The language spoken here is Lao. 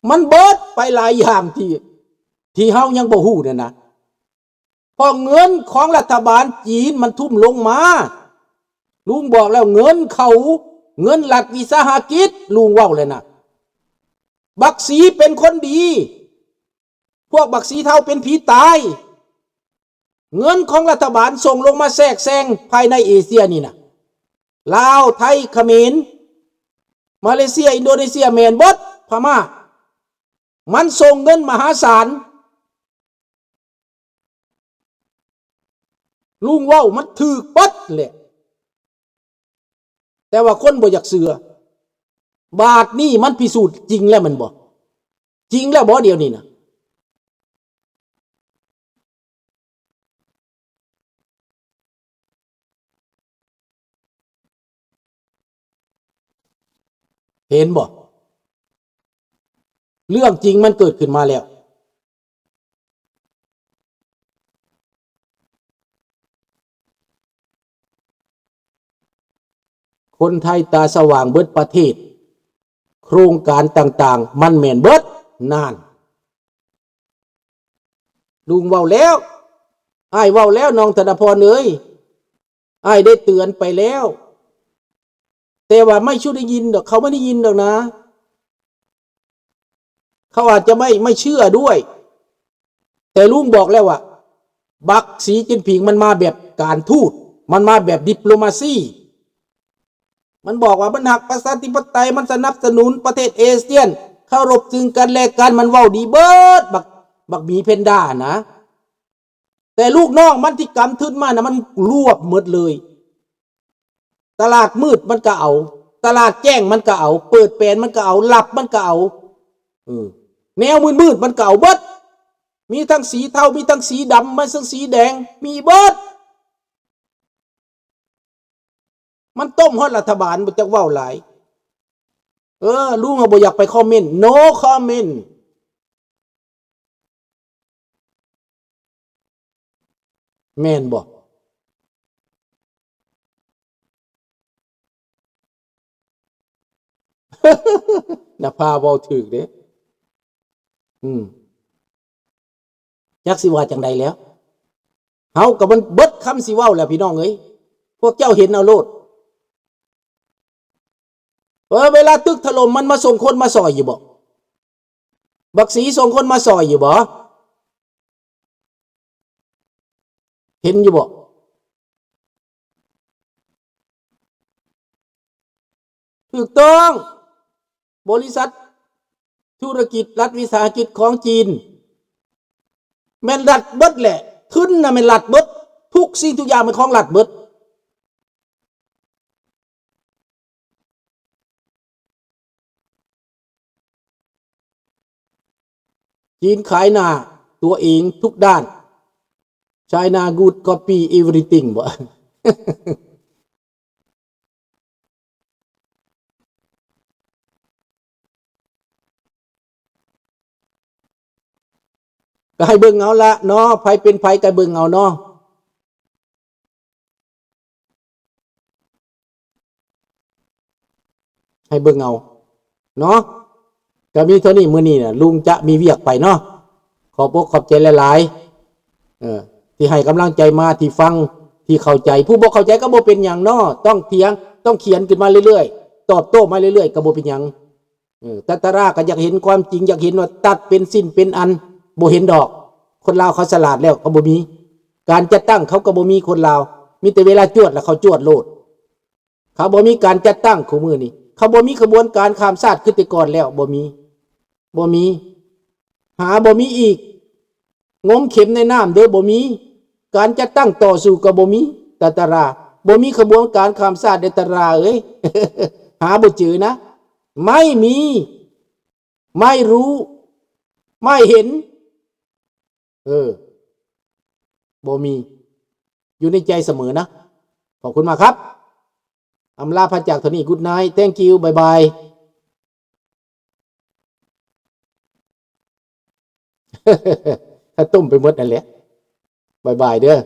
ມັນເບິດໄປຫຼາຍຢ່າງທີ່ ທີ່ເຮົາຍັງບໍ່ຮູ້ນັ້ນນະ. ເພາະເງິນຂອງລັດຖະບານຈີນມັນທຸ່ມລົງມາ. ລຸງບອກແລ້ວ ເງິນເຂົາ ເງິນລັດວິສາຫະກິດ ລຸງເວົ້າແລ້ວນະ. ບັກສີເປັນຄົນດີ ພວກບັກສີເທົາເປັນຜີຕາຍ. ເງິນຂອງລັດຖະບານສົ່ງລົງມາແຊກແຊງພາຍໃນເອເຊຍນີ້ນະ ລາວ ໄທ ຂະເໝນ ມາເລເຊຍ ອິນໂດເນເຊຍ ແມ່ນເບິດ ພະມ້າ ມັນສົ່ງເງິນມະຫາສານ. ລຸງເວົ້າມັນຖືກເບິດແຫຼະ ແຕ່ວ່າຄົນບໍ່ຢາກເຊື່ອ. ບາດນີ້ມັນພິສູດຈິງແລ້ວແມ່ນບໍ່? ຈິງແລ້ວບໍ່ດຽວນີ້ນະ? ເຫັນບໍ່? ເລື່ອງຈິງມັນເກີດຂຶ້ນມາແລ້ວ. ຄົນໄທຕາສະຫວ່າງເບິດປະເທດ, ໂຄງການຕ່າງໆ ມັນແມ່ນເບິດ. ນັ້ນ ລຸງເວົ້າແລ້ວ, ອ້າຍເວົ້າແລ້ວ, ນ້ອງທະນະພອນເອີຍ, ອ້າຍໄດ້ເຕືອນໄປແລ້ວ. ແຕ່ວ່າໄມ່ຊູໄດ້ຍິນດອກ, ເຂົາບໍ່ໄດ້ຍິນດອກນະ, ເຂົາອາດຈະໄມ່ ໄມ່ເຊື່ອດ້ວຍ. ແຕ່ລຸງບອກແລ້ວວ່າ ບັກສີຈິ້ນຜິງມັນມາແບບການທູດ, ມັນມາແບບດິບໂລມາຊີ, ມັນບອກວ່າມັນຮັກປະຊາທິປະໄຕ, ມັນສະໜັບສະໜູນປະເທດເອຊຽນ, ເຄົາລົບຊຶ່ງກັນແລະກັນ, ມັນເວົ້າດີເບິດ, ບັກ ບັກໝີແພນດ້ານະ. ແຕ່ລູກນ້ອງມັນທີ່ກຳທຶນມານະ ມັນລວບໝົດເລີຍ. ຕະຫຼາດມືດມັນກໍເອົາ, ຕະຫຼາດແຈ້ງມັນກໍເອົາ, ເປີດແປນມັນກໍເອົາ, ລັບມັນກໍເອົາ. ເອີ ແນວມືດໆມັນກໍເອົາເບິດ. ມີທັງສີເທົາ, ມີທັງສີດຳ, ມີທັງສີແດງ, ມີເບິດ. ມັນຕົ້ມຮອດລັດຖະບານ, ບໍ່ຈັກເວົ້າຫຼາຍ. ເອີ ລຸງກໍບໍ່ຢາກໄປຄອມເມັນ, no comment. ແມ່ນບໍ່? ນະພາເວົ້າຖືກເດ້. ອືມ ຈັກຊິວ່າຈັ່ງໃດແລ້ວ. ເຮົາກໍມັນເບິດຄຳຊິເວົ້າແລ້ວ ພີ່ນ້ອງເອີຍ. ພວກເຈົ້າເຫັນເອົາໂລດ. ເອີ ເວລາຕຶກຖະຫຼົ່ມ ມັນມາສົ່ງຄົນມາຊ່ອຍຢູ່ບໍ່? ບັກສີສົ່ງຄົນມາຊ່ອຍຢູ່ບໍ່? ເຫັນຢູ່ບໍ່? ຖືກຕ້ອງ. ບໍລິສັດທຸລະກິດລັດວິສາຫະກິດຂອງຈີນ ແມ່ນລັດເບິດແຫຼະ, ທຶນນະແມ່ນລັດເບິດ, ທຸກສິ່ງທຸກຢ່າງແມ່ນຂອງລັດເບິດ. ຈີນຂາຍໜ້າຕົວເອງທຸກດ້ານ. China good copy everything ບໍ່? ກໍໃຫ້ເບິ່ງເອົາລະເນາະ, ໃຜເປັນໃຜກໍເບິ່ງເອົາເນາະ. ໃຫ້ເບິ່ງເອົາເນາະ. ກໍມີເທົ່ານີ້, ມື້ນີ້ນະ ລຸງຈະມີວຽກໄປເນາະ. ຂອບອົກຂອບໃຈຫຼາຍໆ ເອີ ທີ່ໃຫ້ກຳລັງໃຈມາ, ທີ່ຟັງ, ທີ່ເຂົ້າໃຈ. ຜູ້ບໍ່ເຂົ້າໃຈກໍບໍ່ເປັນຫຍັງເນາະ, ຕ້ອງຖຽງ, ຕ້ອງຂຽນຂຶ້ນມາເລື້ອຍໆ, ຕອບໂຕ້ມາເລື້ອຍໆ ກໍບໍ່ເປັນຫຍັງ. ເອີ ຕາຕາຣາກໍຢາກເຫັນຄວາມຈິງ, ຢາກເຫັນວ່າຕັດເປັນຊິ້ນເປັນອັນ, ບໍ່ເຫັນດອກ. ຄົນລາວເຂົາສະຫຼາດແລ້ວ, ເຂົາບໍ່ມີການຈັດຕັ້ງ, ເຂົາກໍບໍ່ມີ. ຄົນລາວມີແຕ່ເວລາຈວດ ແລ້ວເຂົາຈວດໂລດ. ເຂົາບໍ່ມີການຈັດຕັ້ງ. ຄູ່ມື້ນີ້ເຂົາບໍ່ມີຂະບວນການຂ້າມຊາດຄືແຕ່ກ່ອນແລ້ວ, ບໍ່ມີ, ບໍ່ມີ, ຫາບໍ່ມີອີກ. ງົມເຂັມໃນນ້ຳເດີ້, ບໍ່ມີ. ການຈັດຕັ້ງຕໍ່ສູ້ກໍບໍ່ມີ. ຕາຕາຣາ, ບໍ່ມີຂະບວນການຂ້າມຊາດເດີ້ ຕາຕາຣາເອີຍ. ຫາບໍ່ເຈີນະ. ໄມ່ມີ, ໄມ່ຮູ້, ໄມ່ເຫັນ. ເອີ ບໍ່ມີ, ຢູ່ໃນໃຈສະເໝີນະ. ຂອບຄຸນມາກຄັບ. ອຳລາພາຈາກເທົ່ານີ້. Good night. Thank you. Bye bye. ຂ້າຕົ້ມໄປໝົດນັ້ນແຫຼະ. Bye bye ເດີ້.